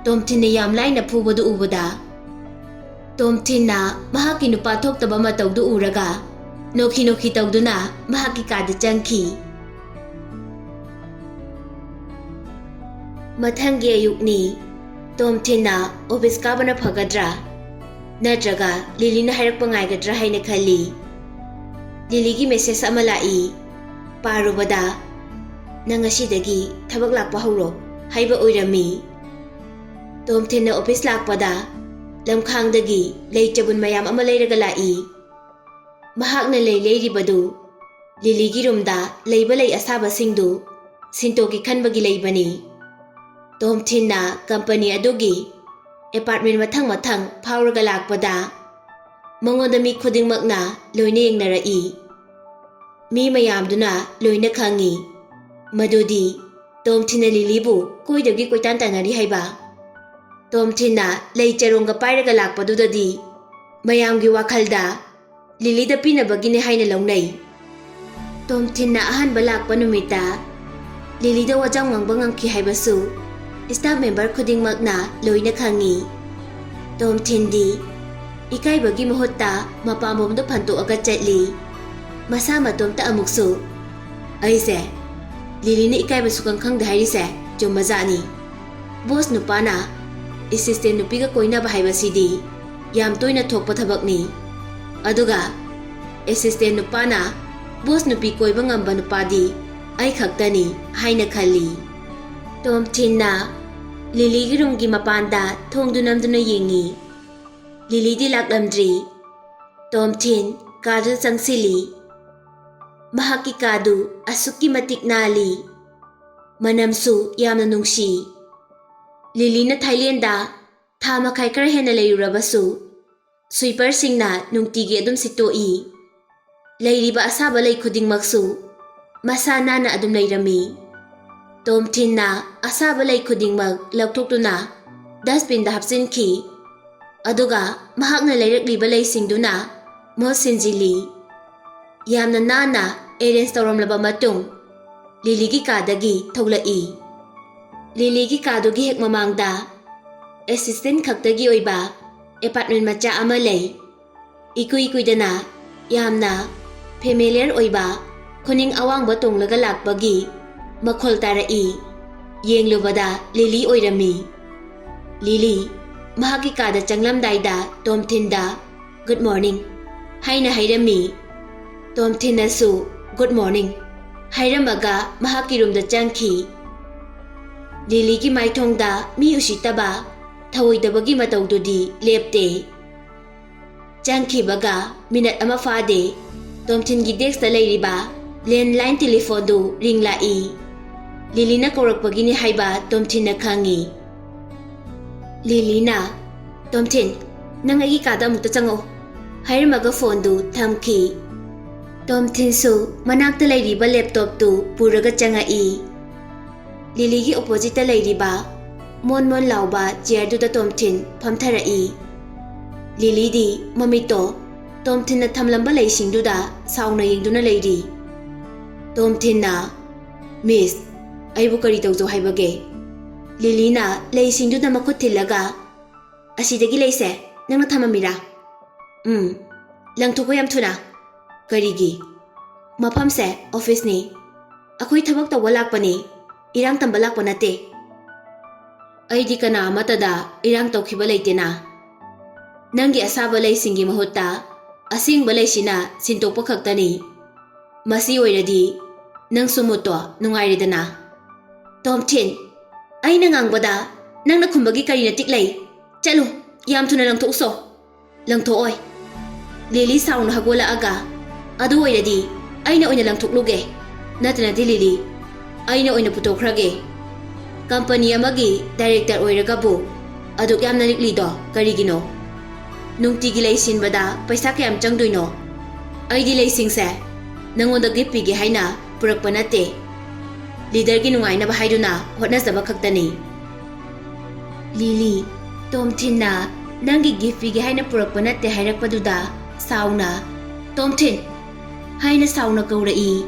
ꯇꯣꯝꯊꯤꯟꯅ ꯌꯥꯝ ꯂꯥꯏꯅ ꯐꯨꯕꯗꯨ ꯎꯕꯗ, ꯇꯣꯝꯊꯤꯟꯅ ꯃꯍꯥꯛꯀꯤ ꯅꯨꯄꯥ ꯊꯣꯛꯇꯕ ꯃꯇꯧꯗꯨ ꯎꯔꯒ ꯅꯣꯛꯈꯤ ꯅꯣꯛꯈꯤ ꯇꯧꯗꯨꯅ ꯃꯍꯥꯛꯀꯤ ꯀꯥꯗ ꯆꯪꯈꯤ꯫ ꯃꯊꯪꯒꯤ ꯑꯌꯨꯛꯅꯤ꯫ ꯇꯣꯝꯊꯤꯟꯅ ꯑꯣꯐꯤꯁ ꯀꯥꯕꯅ ꯐꯒꯗ꯭ꯔꯥ? ꯅꯠꯇ꯭ꯔꯒ ꯂꯤꯂꯤꯅ ꯍꯥꯏꯔꯛꯄ ꯉꯥꯏꯒꯗ꯭ꯔꯥ ꯍꯥꯏꯅ ꯈꯜꯂꯤ꯫ ꯂꯤꯂꯤꯒꯤ ꯃꯦꯁꯦꯖ ꯑꯃ ꯂꯥꯛꯏ꯫ ꯄꯥꯔꯨꯕꯗ, "ꯅꯪ ꯉꯁꯤꯗꯒꯤ ꯊꯕꯛ ꯂꯥꯛꯄ ꯍꯧꯔꯣ" ꯍꯥꯏꯕ ꯑꯣꯏꯔꯝꯃꯤ꯫ ꯇꯣꯝꯊꯤꯟꯅ ꯑꯣꯐꯤꯁ ꯂꯥꯛꯄꯗ ꯂꯝꯈꯥꯡꯗꯒꯤ ꯂꯩ ꯆꯕꯨꯟ ꯃꯌꯥꯝ ꯑꯃ ꯂꯩꯔꯒ ꯂꯥꯛꯏ꯫ ꯃꯍꯥꯛꯅ ꯂꯩ ꯂꯩꯔꯤꯕꯗꯨ ꯂꯤꯂꯤꯒꯤ ꯔꯨꯝꯗ ꯂꯩꯕ ꯂꯩ ꯑꯁꯥꯕꯁꯤꯡꯗꯨ ꯁꯤꯟꯇꯣꯛꯀꯦ ꯈꯟꯕꯒꯤ ꯂꯩꯕꯅꯤ꯫ ꯇꯣꯝꯊꯤꯟꯅ ꯀꯝꯄꯅꯤ ꯑꯗꯨꯒꯤ ꯑꯦꯄꯥꯔꯠꯃꯦꯟ ꯃꯊꯪ ꯃꯊꯪ ꯐꯥꯎꯔꯒ ꯂꯥꯛꯄꯗ ꯃꯉꯣꯟꯗ ꯃꯤ ꯈꯨꯗꯤꯡꯃꯛꯅ ꯂꯣꯏꯅ ꯌꯦꯡꯅꯔꯛꯏ꯫ ꯃꯤ ꯃꯌꯥꯝꯗꯨꯅ ꯂꯣꯏꯅ ꯈꯪꯏ ꯃꯗꯨꯗꯤ ꯇꯣꯝꯊꯤꯟꯅ ꯂꯤꯂꯤꯕꯨ ꯀꯣꯏꯗꯕꯒꯤ ꯀꯣꯏꯇꯥꯟ ꯇꯥꯟꯅꯔꯤ ꯍꯥꯏꯕ꯫ ꯇꯣꯝꯊꯤꯟꯅ ꯂꯩ ꯆꯔꯣꯡꯒ ꯄꯥꯏꯔꯒ ꯂꯥꯛꯄꯗꯨꯗꯗꯤ ꯃꯌꯥꯝꯒꯤ ꯋꯥꯈꯜꯗ ꯂꯤꯂꯤꯗ ꯄꯤꯅꯕꯒꯤꯅꯦ ꯍꯥꯏꯅ ꯂꯧꯅꯩ꯫ ꯇꯣꯝꯊꯤꯟꯅ ꯑꯍꯥꯟꯕ ꯂꯥꯛꯄ ꯅꯨꯃꯤꯠꯇ ꯂꯤꯂꯤꯗ ꯋꯥꯖꯥꯎ ꯉꯥꯡꯕ ꯉꯝꯈꯤ ꯍꯥꯏꯕꯁꯨ ꯁ꯭ꯇꯥꯐ ꯃꯦꯝꯕꯔ ꯈꯨꯗꯤꯡꯃꯛꯅ ꯂꯣꯏꯅ ꯈꯪꯏ꯫ ꯇꯣꯝꯊꯤꯟꯗꯤ ꯏꯀꯥꯏꯕꯒꯤ ꯃꯍꯨꯠꯇ ꯃꯄꯥꯟꯕꯣꯝꯗ ꯐꯟꯇꯣꯛꯑꯒ ꯆꯠꯂꯤ꯫ ꯃꯁꯥ ꯃꯇꯣꯝꯇ ꯑꯃꯨꯛꯁꯨ, "ꯑꯩꯁꯦ ꯂꯤꯂꯤꯅ ꯏꯀꯥꯏꯕ ꯁꯨꯈꯪ ꯈꯪꯗꯦ ꯍꯥꯏꯔꯤꯁꯦ ꯆꯨꯝꯕꯖꯥꯠꯅꯤ꯫ ꯕꯣꯁ ꯅꯨꯄꯥꯅ ꯑꯦꯁꯤꯁꯇꯦꯟ ꯅꯨꯄꯤꯒ ꯀꯣꯏꯅꯕ ꯍꯥꯏꯕꯁꯤꯗꯤ ꯌꯥꯝ ꯇꯣꯏꯅ ꯊꯣꯛꯄ ꯊꯕꯛꯅꯤ꯫ ꯑꯗꯨꯒ ꯑꯦꯁꯤꯁꯇꯦꯟ ꯅꯨꯄꯥꯅ ꯕꯣꯁ ꯅꯨꯄꯤ ꯀꯣꯏꯕ ꯉꯝꯕ ꯅꯨꯄꯥꯗꯤ ꯑꯩ ꯈꯛꯇꯅꯤ" ꯍꯥꯏꯅ ꯈꯜꯂꯤ꯫ ꯇꯣꯝꯊꯤꯟꯅ ꯂꯤꯂꯤꯒꯤ ꯔꯨꯝꯒꯤ ꯃꯄꯥꯟꯗ ꯊꯣꯡꯗꯨ ꯅꯝꯗꯨꯅ ꯌꯦꯡꯉꯤ꯫ ꯂꯤꯂꯤꯗꯤ ꯂꯥꯛꯂꯝꯗ꯭ꯔꯤ꯫ ꯇꯣꯝꯊꯤꯟ ꯀꯥꯗꯨ ꯆꯪꯁꯤꯜꯂꯤ꯫ ꯃꯍꯥꯛꯀꯤ ꯀꯥꯗꯨ ꯑꯁꯨꯛꯀꯤ ꯃꯇꯤꯛ ꯅꯥꯜꯂꯤ꯫ ꯃꯅꯝꯁꯨ ꯌꯥꯝꯅ ꯅꯨꯡꯁꯤ꯫ ꯂꯤꯂꯤꯅ ꯊꯥꯏꯂꯦꯟꯗ ꯊꯥ ꯃꯈꯥꯏ ꯈꯔ ꯍꯦꯟꯅ ꯂꯩꯔꯨꯔꯕꯁꯨ, ꯁ꯭ꯋꯤꯄꯔꯁꯤꯡꯅ ꯅꯨꯡꯇꯤꯒꯤ ꯑꯗꯨꯝ ꯁꯤꯠꯇꯣꯛꯏ꯫ ꯂꯩꯔꯤꯕ ꯑꯁꯥꯕ ꯂꯩ ꯈꯨꯗꯤꯡꯃꯛꯁꯨ ꯃꯁꯥ ꯅꯥꯟꯅ ꯑꯗꯨꯝ ꯂꯩꯔꯝꯃꯤ꯫ ꯇꯣꯝꯊꯤꯟꯅ ꯑꯁꯥꯕ ꯂꯩ ꯈꯨꯗꯤꯡꯃꯛ ꯂꯧꯊꯣꯛꯇꯨꯅ ꯗꯁꯕꯤꯟꯗ ꯍꯥꯞꯆꯤꯟꯈꯤ꯫ ꯑꯗꯨꯒ ꯃꯍꯥꯛꯅ ꯂꯩꯔꯛꯂꯤꯕ ꯂꯩꯁꯤꯡꯗꯨꯅ ꯃꯍꯨꯠ ꯁꯤꯟꯖꯤꯜꯂꯤ꯫ ꯌꯥꯝꯅ ꯅꯥꯟꯅ ꯑꯦꯔꯦꯟꯖ ꯇꯧꯔꯝꯂꯕ ꯃꯇꯨꯡ, ꯂꯤꯂꯤꯒꯤ ꯀꯥꯗꯒꯤ ꯊꯣꯛꯂꯛꯏ꯫ ꯂꯤꯂꯤꯒꯤ ꯀꯥꯗꯨꯒꯤ ꯍꯦꯛ ꯃꯃꯥꯡꯗ ꯑꯦꯁꯤꯁꯇꯦꯟ ꯈꯛꯇꯒꯤ ꯑꯣꯏꯕ ꯑꯦꯄꯥꯔꯠꯃꯦꯟ ꯃꯆꯥ ꯑꯃ ꯂꯩ꯫ ꯏꯀꯨꯏ ꯀꯨꯏꯗꯅ ꯌꯥꯝꯅ ꯐꯦꯃꯤꯂꯤꯌꯔ ꯑꯣꯏꯕ ꯈꯨꯅꯤꯡ ꯑꯋꯥꯡꯕ ꯇꯣꯡꯂꯒ ꯂꯥꯛꯄꯒꯤ ꯃꯈꯣꯜ ꯇꯥꯔꯛꯏ꯫ ꯌꯦꯡꯂꯨꯕꯗ ꯂꯤꯂꯤ ꯑꯣꯏꯔꯝꯃꯤ꯫ ꯂꯤꯂꯤ ꯃꯍꯥꯛꯀꯤ ꯀꯥꯗ ꯆꯪꯂꯝꯗꯥꯏꯗ ꯇꯣꯝꯊꯤꯟꯗ "Good morning" ꯍꯥꯏꯅ ꯍꯥꯏꯔꯝꯃꯤ꯫ ꯇꯣꯝꯊꯤꯟꯅꯁꯨ "Good morning" ꯍꯥꯏꯔꯝꯃꯒ ꯃꯍꯥꯛꯀꯤ ꯔꯨꯝꯗ ꯆꯪꯈꯤ꯫ ꯂꯤꯂꯤꯒꯤ ꯃꯥꯏꯊꯣꯡꯗ ꯃꯤ ꯎꯁꯤꯠꯇꯕ, ꯊꯧꯑꯣꯏꯗꯕꯒꯤ ꯃꯇꯧꯗꯨꯗꯤ ꯂꯦꯞꯇꯦ꯫ ꯆꯪꯈꯤꯕꯒ ꯃꯤꯅꯠ ꯑꯃ ꯐꯥꯗꯦ, ꯇꯣꯝꯊꯤꯟꯒꯤ ꯗꯦꯁꯛꯇ ꯂꯩꯔꯤꯕ ꯂꯦꯟꯂꯥꯏꯟ ꯇꯦꯂꯤꯐꯣꯟꯗꯨ ꯔꯤꯡ ꯂꯥꯛꯏ꯫ ꯂꯤꯂꯤꯅ ꯀꯧꯔꯛꯄꯒꯤꯅꯤ ꯍꯥꯏꯕ ꯇꯣꯝꯊꯤꯟꯅ ꯈꯪꯏ꯫ ꯂꯤꯂꯤꯅ, "ꯇꯣꯝꯊꯤꯟ, ꯅꯪ ꯑꯩꯒꯤ ꯀꯥꯗ ꯑꯃꯨꯛꯇ ꯆꯪꯉꯛꯎ" ꯍꯥꯏꯔꯝꯃꯒ ꯐꯣꯟꯗꯨ ꯊꯝꯈꯤ꯫ ꯇꯣꯝꯊꯤꯟꯁꯨ ꯃꯅꯥꯛꯇ ꯂꯩꯔꯤꯕ ꯂꯦꯞꯇꯣꯞꯇꯨ ꯄꯨꯔꯒ ꯆꯪꯉꯛꯏ꯫ ꯂꯤꯂꯤꯒꯤ ꯑꯣꯄꯣꯖꯤꯠꯇ ꯂꯩꯔꯤꯕ ꯃꯣꯟ ꯃꯣꯟ ꯂꯥꯎꯕ ꯆꯤꯌꯔꯗꯨꯗ ꯇꯣꯝꯊꯤꯟ ꯐꯝꯊꯔꯛꯏ꯫ ꯂꯤꯂꯤꯗꯤ ꯃꯃꯤꯠꯇꯣ ꯇꯣꯝꯊꯤꯟꯅ ꯊꯝꯂꯝꯕ ꯂꯩꯁꯤꯡꯗꯨꯗ ꯁꯥꯎꯅ ꯌꯦꯡꯗꯨꯅ ꯂꯩꯔꯤ꯫ ꯇꯣꯝꯊꯤꯟꯅ, "ꯃꯤꯁ, ꯑꯩꯕꯨ ꯀꯔꯤ ꯇꯧꯖꯧ ꯍꯥꯏꯕꯒꯦ?" ꯂꯤꯂꯤꯅ ꯂꯩꯁꯤꯡꯗꯨꯗ ꯃꯈꯨꯠ ꯊꯤꯜꯂꯒ, "ꯑꯁꯤꯗꯒꯤ ꯂꯩꯁꯦ ꯅꯪꯅ ꯊꯝꯃꯝꯃꯤꯔꯥ?" "ꯎꯝ꯫ ꯂꯪꯊꯣꯛꯈꯣ ꯌꯥꯝ ꯊꯨꯅ꯫" "ꯀꯔꯤꯒꯤ?" "ꯃꯐꯝꯁꯦ ꯑꯣꯐꯤꯁꯅꯤ꯫ ꯑꯩꯈꯣꯏ ꯊꯕꯛ ꯇꯧꯕ ꯂꯥꯛꯄꯅꯤ, ꯏꯔꯥꯡ ꯇꯝꯕ ꯂꯥꯛꯄ ꯅꯠꯇꯦ꯫" "ꯑꯩꯗꯤ ꯀꯅꯥ ꯑꯃꯠꯇꯗ ꯏꯔꯥꯡ ꯇꯧꯈꯤꯕ ꯂꯩꯇꯦꯅ꯫ ꯅꯪꯒꯤ ꯑꯁꯥꯕ ꯂꯩꯁꯤꯡꯒꯤ ꯃꯍꯨꯠꯇ ꯑꯁꯦꯡꯕ ꯂꯩꯁꯤꯅ ꯁꯤꯟꯗꯣꯛꯄ ꯈꯛꯇꯅꯤ꯫ ꯃꯁꯤ ꯑꯣꯏꯔꯗꯤ ꯅꯪꯁꯨ ꯃꯨꯠꯇꯣ ꯅꯨꯡꯉꯥꯏꯔꯦꯗꯅ꯫" "ꯇꯣꯝꯊꯤꯟ, ꯑꯩꯅ ꯉꯥꯡꯕꯗ ꯅꯪꯅ ꯈꯨꯝꯕꯒꯤ ꯀꯔꯤ ꯅꯇꯤꯛ ꯂꯩ? ꯆꯠꯂꯨ, ꯌꯥꯝ ꯊꯨꯅ ꯂꯪꯊꯣꯛꯎꯁꯣ꯫" "ꯂꯪꯊꯣꯛꯑꯣꯏ꯫" ꯂꯤꯂꯤ ꯁꯥꯎꯅ ꯍꯧꯒꯠꯂꯛꯑꯒ, "ꯑꯗꯨ ꯑꯣꯏꯔꯗꯤ ꯑꯩꯅ ꯑꯣꯏꯅ ꯂꯪꯊꯣꯛꯂꯨꯒꯦ꯫ ꯅꯠꯇ꯭ꯔꯗꯤ ꯂꯤꯂꯤ, ꯑꯩꯅ ꯑꯣꯏꯅ ꯄꯨꯊꯣꯛꯈ꯭ꯔꯒꯦ꯫" ꯀꯝꯄꯅꯤ ꯑꯃꯒꯤ ꯗꯥꯏꯔꯦꯛꯇꯔ ꯑꯣꯏꯔꯒꯕꯨ ꯑꯗꯨꯛ ꯌꯥꯝꯅ ꯂꯤꯛꯂꯤꯗꯣ ꯀꯔꯤꯒꯤꯅꯣ? ꯅꯨꯡꯇꯤꯒꯤ ꯂꯩ ꯁꯤꯟꯕꯗ ꯄꯩꯁꯥ ꯀꯌꯥꯝ ꯆꯪꯗꯣꯏꯅꯣ? ꯑꯩꯗꯤ ꯂꯩꯁꯤꯡꯁꯦ ꯅꯪꯉꯣꯟꯗ ꯒꯤꯐ ꯄꯤꯒꯦ ꯍꯥꯏꯅ ꯄꯨꯔꯛꯄ ꯅꯠꯇꯦ꯫ ꯂꯤꯗꯔꯒꯤ ꯅꯨꯡꯉꯥꯏꯅꯕ ꯍꯥꯏꯗꯨꯅ ꯍꯣꯠꯅꯖꯕ ꯈꯛꯇꯅꯤ꯫ ꯂꯤꯂꯤ, ꯇꯣꯝꯊꯤꯟꯅ ꯅꯪꯒꯤ ꯒꯤꯐ ꯄꯤꯒꯦ ꯍꯥꯏꯅ ꯄꯨꯔꯛꯄ ꯅꯠꯇꯦ ꯍꯥꯏꯔꯛꯄꯗꯨꯗ ꯁꯥꯎꯅ, "ꯇꯣꯝꯊꯤꯟ" ꯍꯥꯏꯅ ꯁꯥꯎꯅ ꯀꯧꯔꯛꯏ꯫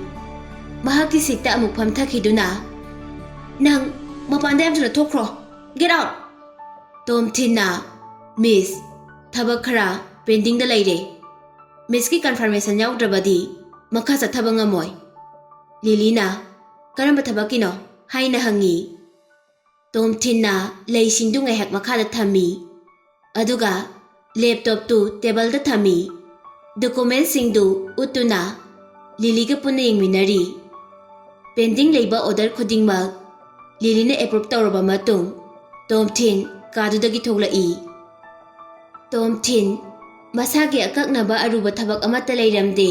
ꯃꯍꯥꯛꯀꯤ ꯁꯤꯠꯇ ꯑꯃꯨꯛ ꯐꯝꯊꯈꯤꯗꯨꯅ, "ꯅꯪ ꯃꯄꯥꯟꯗ ꯌꯥꯝ ꯊꯨꯅ ꯊꯣꯛꯈ꯭ꯔꯣ꯫ Get out!" ꯇꯣꯝꯊꯤꯟꯅ, "ꯃꯤꯁ, ꯊꯕꯛ ꯈꯔ ꯄꯦꯟꯗꯤꯡꯗ ꯂꯩꯔꯦ꯫ ꯃꯤꯁꯀꯤ ꯀꯟꯐꯔꯃꯦꯁꯟ ꯌꯥꯎꯗ꯭ꯔꯕꯗꯤ ꯃꯈꯥ ꯆꯠꯊꯕ ꯉꯝꯃꯣꯏ꯫" ꯂꯤꯂꯤꯅ, "ꯀꯔꯝꯕ ꯊꯕꯛꯀꯤꯅꯣ?" ꯍꯥꯏꯅ ꯍꯪꯉꯤ꯫ ꯇꯣꯝꯊꯤꯟꯅ ꯂꯩꯁꯤꯡꯗꯨ ꯉꯥꯏꯍꯥꯛ ꯃꯈꯥꯗ ꯊꯝꯃꯤ꯫ ꯑꯗꯨꯒ ꯂꯦꯞꯇꯣꯞꯇꯨ ꯇꯦꯕꯜꯗ ꯊꯝꯃꯤ꯫ ꯗꯣꯀꯨꯃꯦꯟꯁꯤꯡꯗꯨ ꯎꯠꯇꯨꯅ ꯂꯤꯂꯤꯒ ꯄꯨꯟꯅ ꯌꯦꯡꯃꯤꯟꯅꯔꯤ꯫ ꯄꯦꯟꯗꯤꯡ ꯂꯩꯕ ꯑꯣꯔꯗꯔ ꯈꯨꯗꯤꯡꯃꯛ ꯂꯤꯂꯤꯅ ꯑꯦꯄ꯭ꯔꯨꯞ ꯇꯧꯔꯕ ꯃꯇꯨꯡ ꯇꯣꯝꯊꯤꯟ ꯀꯥꯗꯨꯗꯒꯤ ꯊꯣꯛꯂꯛꯏ꯫ ꯇꯣꯝꯊꯤꯟ ꯃꯁꯥꯒꯤ ꯑꯀꯛꯅꯕ ꯑꯔꯨꯕ ꯊꯕꯛ ꯑꯃꯠꯇ ꯂꯩꯔꯝꯗꯦ꯫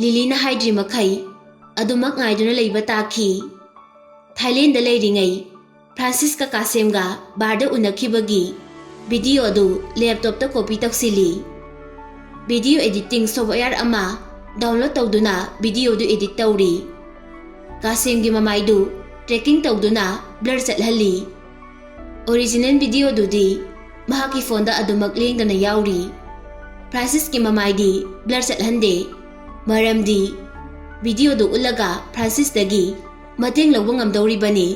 ꯂꯤꯂꯤꯅ ꯍꯥꯏꯗ꯭ꯔꯤ ꯃꯈꯩ ꯑꯗꯨꯃꯛ ꯉꯥꯏꯗꯨꯅ ꯂꯩꯕ ꯇꯥꯈꯤ꯫ ꯊꯥꯏꯂꯦꯟꯗ ꯂꯩꯔꯤꯉꯩ ꯐ꯭ꯔꯥꯟꯁꯤꯁꯀ ꯀꯥꯁꯦꯝꯒ ꯕꯥꯔꯗ ꯎꯅꯈꯤꯕꯒꯤ ꯚꯤꯗꯤꯑꯣ ꯑꯗꯨ ꯂꯦꯞꯇꯣꯞꯇ ꯀꯣꯄꯤ ꯇꯧꯁꯤꯜꯂꯤ꯫ ꯚꯤꯗꯤꯑꯣ ꯑꯦꯗꯤꯇꯤꯡ ꯁꯣꯐꯋꯦꯌꯔ ꯑꯃ ꯗꯥꯎꯟꯂꯣꯗ ꯇꯧꯗꯨꯅ ꯚꯤꯗꯤꯑꯣꯗꯨ ꯑꯦꯗꯤꯠ ꯇꯧꯔꯤ꯫ ꯀꯥꯁꯦꯝꯒꯤ ꯃꯃꯥꯏꯗꯨ ꯇ꯭ꯔꯦꯀꯤꯡ ꯇꯧꯗꯨꯅ ꯕ꯭ꯂꯔ ꯆꯠꯍꯜꯂꯤ꯫ ꯑꯣꯔꯤꯖꯤꯅꯦꯜ ꯚꯤꯗꯤꯑꯣꯗꯨꯗꯤ ꯃꯍꯥꯛꯀꯤ ꯐꯣꯟꯗ ꯑꯗꯨꯃꯛ ꯂꯦꯡꯗꯅ ꯌꯥꯎꯔꯤ꯫ ꯐ꯭ꯔꯥꯟꯁꯤꯁꯀꯤ ꯃꯃꯥꯏꯗꯤ ꯕ꯭ꯂꯔ ꯆꯠꯍꯟꯗꯦ, ꯃꯔꯝꯗꯤ ꯚꯤꯗꯤꯑꯣꯗꯨ ꯎꯠꯂꯒ ꯐ꯭ꯔꯥꯟꯁꯤꯁꯇꯒꯤ ꯃꯇꯦꯡ ꯂꯧꯕ ꯉꯝꯗꯧꯔꯤꯕꯅꯤ꯫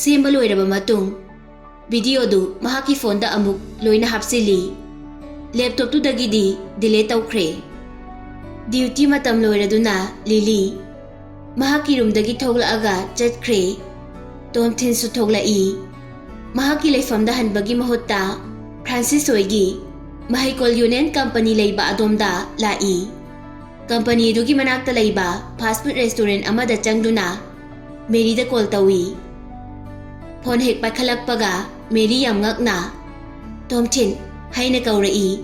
ꯁꯦꯝꯕ ꯂꯣꯏꯔꯕ ꯃꯇꯨꯡ ꯚꯤꯗꯤꯑꯣꯗꯨ ꯃꯍꯥꯛꯀꯤ ꯐꯣꯟꯗ ꯑꯃꯨꯛ ꯂꯣꯏꯅ ꯍꯥꯞꯆꯤꯜꯂꯤ꯫ ꯂꯦꯞꯇꯣꯞꯇꯨꯗꯒꯤꯗꯤ ꯗꯤꯂꯦꯠ ꯇꯧꯈ꯭ꯔꯦ꯫ ꯗ꯭ꯌꯨꯇꯤ ꯃꯇꯝ ꯂꯣꯏꯔꯗꯨꯅ ꯂꯤꯂꯤ ꯃꯍꯥꯛꯀꯤ ꯔꯨꯝꯗꯒꯤ ꯊꯣꯛꯂꯛꯑꯒ ꯆꯠꯈ꯭ꯔꯦ꯫ ꯇꯣꯝꯊꯤꯟꯁꯨ ꯊꯣꯛꯂꯛꯏ꯫ ꯃꯍꯥꯛꯀꯤ ꯂꯩꯐꯝꯗ ꯍꯟꯕꯒꯤ ꯃꯍꯨꯠꯇ ꯐ꯭ꯔꯥꯟꯁꯤꯁ ꯍꯣꯏꯒꯤ ꯃꯍꯩꯀꯣꯜ ꯌꯨꯅꯤꯌꯟ ꯀꯝꯄꯅꯤ ꯂꯩꯕ ꯑꯗꯣꯝꯗ ꯂꯥꯛꯏ꯫ ꯀꯝꯄꯅꯤ ꯑꯗꯨꯒꯤ ꯃꯅꯥꯛꯇ ꯂꯩꯕ ꯐꯥꯁ ꯐꯨꯗ ꯔꯦꯁꯇꯨꯔꯦꯟ ꯑꯃꯗ ꯆꯪꯗꯨꯅ ꯃꯦꯔꯤꯗ ꯀꯣꯜ ꯇꯧꯏ꯫ ꯐꯣꯟ ꯍꯦꯛ ꯄꯥꯏꯈꯠꯂꯛꯄꯒ ꯃꯦꯔꯤ ꯌꯥꯝ ꯉꯛꯅ, "ꯇꯣꯝꯊꯤꯟ" ꯍꯥꯏꯅ ꯀꯧꯔꯛꯏ꯫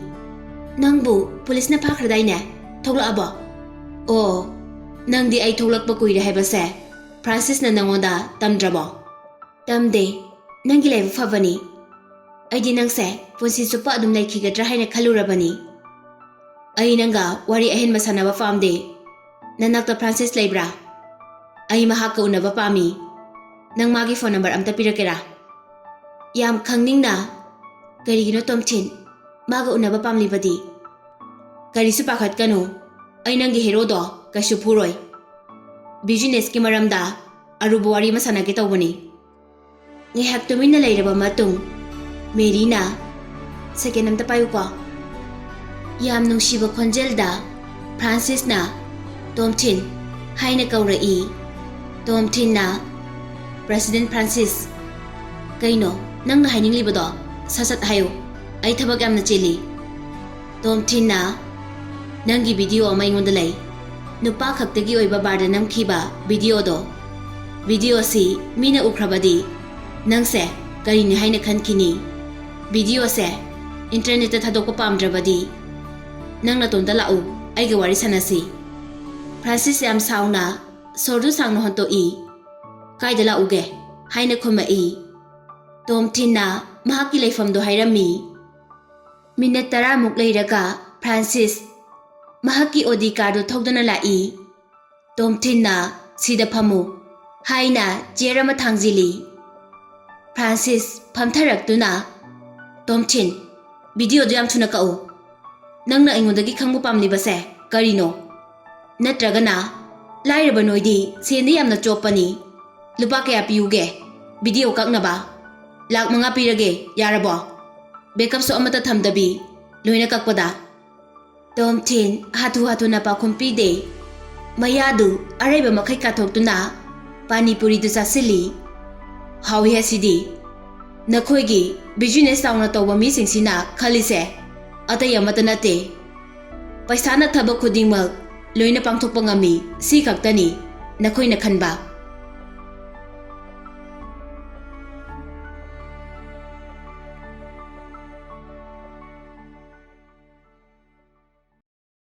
"ꯅꯪꯕꯨ ꯄꯨꯂꯤꯁꯅ ꯐꯥꯈ꯭ꯔꯗꯥꯏꯅꯦ? ꯊꯣꯛꯂꯛꯑꯕꯣ?" "ꯑꯣ, ꯅꯪꯗꯤ ꯑꯩ ꯊꯣꯛꯂꯛꯄ ꯀꯨꯏꯔꯦ ꯍꯥꯏꯕꯁꯦ ꯐ꯭ꯔꯥꯟꯁꯤꯁꯅ ꯅꯪꯉꯣꯟꯗ ꯇꯝꯗ꯭ꯔꯕꯣ?" ꯇꯝꯗꯦ, ꯅꯪꯒꯤ ꯂꯥꯏꯕꯛ ꯐꯕꯅꯤ꯫ ꯑꯩꯗꯤ ꯅꯪꯁꯦ ꯄꯨꯟꯁꯤ ꯆꯨꯞꯄ ꯑꯗꯨꯝ ꯂꯩꯈꯤꯒꯗ꯭ꯔꯥ ꯍꯥꯏꯅ ꯈꯜꯂꯨꯔꯕꯅꯤ꯫ ꯑꯩ ꯅꯪꯒ ꯋꯥꯔꯤ ꯑꯍꯦꯟꯕ ꯁꯥꯟꯅꯕ ꯄꯥꯝꯗꯦ꯫ ꯅꯅꯥꯛꯇ ꯐ꯭ꯔꯥꯟꯁꯤꯁ ꯂꯩꯕ꯭ꯔꯥ? ꯑꯩ ꯃꯍꯥꯛꯀ ꯎꯅꯕ ꯄꯥꯝꯃꯤ꯫ ꯅꯪ ꯃꯥꯒꯤ ꯐꯣꯟ ꯅꯝꯕꯔ ꯑꯝꯇ ꯄꯤꯔꯛꯀꯦꯔꯥ? ꯌꯥꯝ ꯈꯪꯅꯤꯡꯅ꯫ ꯀꯔꯤꯒꯤꯅꯣ ꯇꯣꯝꯊꯤꯟ? ꯃꯥꯒ ꯎꯅꯕ ꯄꯥꯝꯂꯤꯕꯗꯤ? ꯀꯔꯤꯁꯨ ꯄꯥꯈꯠꯀꯅꯨ, ꯑꯩ ꯅꯪꯒꯤ ꯍꯦꯔꯣꯗꯣ ꯀꯩꯁꯨ ꯐꯨꯔꯣꯏ꯫ ꯕꯤꯖꯤꯅꯦꯁꯀꯤ ꯃꯔꯝꯗ ꯑꯔꯨꯕ ꯋꯥꯔꯤ ꯑꯃ ꯁꯥꯟꯅꯒꯦ ꯇꯧꯕꯅꯤ꯫ ꯉꯥꯏꯍꯥꯛ ꯇꯨꯃꯤꯟꯅ ꯂꯩꯔꯕ ꯃꯇꯨꯡ, ꯃꯦꯔꯤꯅ, "ꯁꯦꯀꯦꯟ ꯑꯝꯇ ꯄꯥꯏꯌꯨꯀꯣ꯫" ꯌꯥꯝ ꯅꯨꯡꯁꯤꯕ ꯈꯣꯟꯖꯦꯜꯗ ꯐ꯭ꯔꯥꯟꯁꯤꯁꯅ "ꯇꯣꯝꯊꯤꯟ" ꯍꯥꯏꯅ ꯀꯧꯔꯛꯏ꯫ ꯇꯣꯝꯊꯤꯟꯅ, "ꯄ꯭ꯔꯦꯁꯤꯗꯦꯟ ꯐ꯭ꯔꯥꯟꯁꯤꯁ, ꯀꯩꯅꯣ ꯅꯪꯅ ꯍꯥꯏꯅꯤꯡꯂꯤꯕꯗꯣ? ꯁꯠ ꯁꯠ ꯍꯥꯏꯌꯨ, ꯑꯩ ꯊꯕꯛ ꯌꯥꯝꯅ ꯆꯤꯜꯂꯤ꯫" ꯇꯣꯝꯊꯤꯟꯅ, "ꯅꯪꯒꯤ ꯚꯤꯗꯤꯑꯣ ꯑꯃ ꯑꯩꯉꯣꯟꯗ ꯂꯩ, ꯅꯨꯄꯥ ꯈꯛꯇꯒꯤ ꯑꯣꯏꯕ ꯕꯥꯔꯗ ꯅꯝꯈꯤꯕ ꯚꯤꯗꯤꯑꯣꯗꯣ꯫ ꯚꯤꯗꯤꯑꯣꯁꯤ ꯃꯤꯅ ꯎꯈ꯭ꯔꯕꯗꯤ ꯅꯪꯁꯦ ꯀꯔꯤꯅꯤ ꯍꯥꯏꯅ ꯈꯟꯈꯤꯅꯤ? ꯚꯤꯗꯤꯑꯣꯁꯦ ꯏꯟꯇꯔꯅꯦꯠꯇ ꯊꯥꯗꯣꯛꯄ ꯄꯥꯝꯗ꯭ꯔꯕꯗꯤ ꯅꯪ ꯅꯇꯣꯝꯇ ꯂꯥꯛꯎ, ꯑꯩꯒ ꯋꯥꯔꯤ ꯁꯥꯟꯅꯁꯤ꯫" ꯐ꯭ꯔꯥꯟꯁꯤꯁ ꯌꯥꯝ ꯁꯥꯎꯅ ꯁꯣꯔꯗꯨ ꯁꯥꯡꯅ ꯍꯣꯟꯇꯣꯛꯏ꯫ "ꯀꯥꯏꯗ ꯂꯥꯛꯎꯒꯦ?" ꯍꯥꯏꯅ ꯈꯨꯝꯃꯛꯏ꯫ ꯇꯣꯝꯊꯤꯟꯅ ꯃꯍꯥꯛꯀꯤ ꯂꯩꯐꯝꯗꯨ ꯍꯥꯏꯔꯝꯃꯤ꯫ ꯃꯤꯅꯠ ꯇꯔꯥꯃꯨꯛ ꯂꯩꯔꯒ ꯐ꯭ꯔꯥꯟꯁꯤꯁ ꯃꯍꯥꯛꯀꯤ ꯑꯣꯗꯤ ꯀꯥꯔꯗꯨ ꯊꯧꯗꯨꯅ ꯂꯥꯛꯏ꯫ ꯇꯣꯝꯊꯤꯟꯅ, "ꯁꯤꯗ ꯐꯝꯃꯨ" ꯍꯥꯏꯅ ꯆꯤꯌꯔ ꯑꯃ ꯊꯥꯡꯖꯤꯜꯂꯤ꯫ ꯐ꯭ꯔꯥꯟꯁꯤꯁ ꯐꯝꯊꯔꯛꯇꯨꯅ, "ꯇꯣꯝꯊꯤꯟ, ꯚꯤꯗꯤꯑꯣꯗꯨ ꯌꯥꯝ ꯊꯨꯅ ꯀꯛꯎ꯫ ꯅꯪꯅ ꯑꯩꯉꯣꯟꯗꯒꯤ ꯈꯪꯕ ꯄꯥꯝꯂꯤꯕꯁꯦ ꯀꯔꯤꯅꯣ? ꯅꯠꯇ꯭ꯔꯒꯅ ꯂꯥꯏꯔꯕ ꯅꯣꯏꯗꯤ ꯁꯦꯟꯗꯤ ꯌꯥꯝꯅ ꯆꯣꯞꯄꯅꯤ꯫ ꯂꯨꯄꯥ ꯀꯌꯥ ꯄꯤꯌꯨꯒꯦ ꯚꯤꯗꯤꯑꯣ ꯀꯛꯅꯕ?" "ꯂꯥꯛ ꯃꯉꯥ ꯄꯤꯔꯒꯦ, ꯌꯥꯔꯕꯣ? ꯕꯦꯛꯀꯞꯁꯨ ꯑꯃꯠꯇ ꯊꯝꯗꯕꯤ, ꯂꯣꯏꯅ ꯀꯛꯄꯗ?" ꯇꯣꯝꯊꯤꯟ ꯍꯥꯊꯨ ꯍꯥꯊꯨꯅ ꯄꯥꯎꯈꯨꯝ ꯄꯤꯗꯦ꯫ ꯃꯌꯥꯗꯨ ꯑꯔꯩꯕ ꯃꯈꯩ ꯀꯥꯊꯣꯛꯇꯨꯅ ꯄꯥꯅꯤꯄꯨꯔꯤꯗꯨ ꯆꯥꯁꯤꯜꯂꯤ꯫ "ꯍꯥꯎꯏ ꯑꯁꯤꯗꯤ꯫ ꯅꯈꯣꯏꯒꯤ ꯕꯤꯖꯤꯅꯦꯁ ꯆꯥꯎꯅ ꯇꯧꯕ ꯃꯤꯁꯤꯡꯁꯤꯅ ꯈꯜꯂꯤꯁꯦ ꯑꯇꯩ ꯑꯃꯠꯇ ꯅꯠꯇꯦ꯫ ꯄꯩꯁꯥꯅ ꯊꯕꯛ ꯈꯨꯗꯤꯡꯃꯛ ꯂꯣꯏꯅ ꯄꯥꯡꯊꯣꯛꯄ ꯉꯝꯃꯤ, ꯁꯤ ꯈꯛꯇꯅꯤ ꯅꯈꯣꯏꯅ ꯈꯟꯕ꯫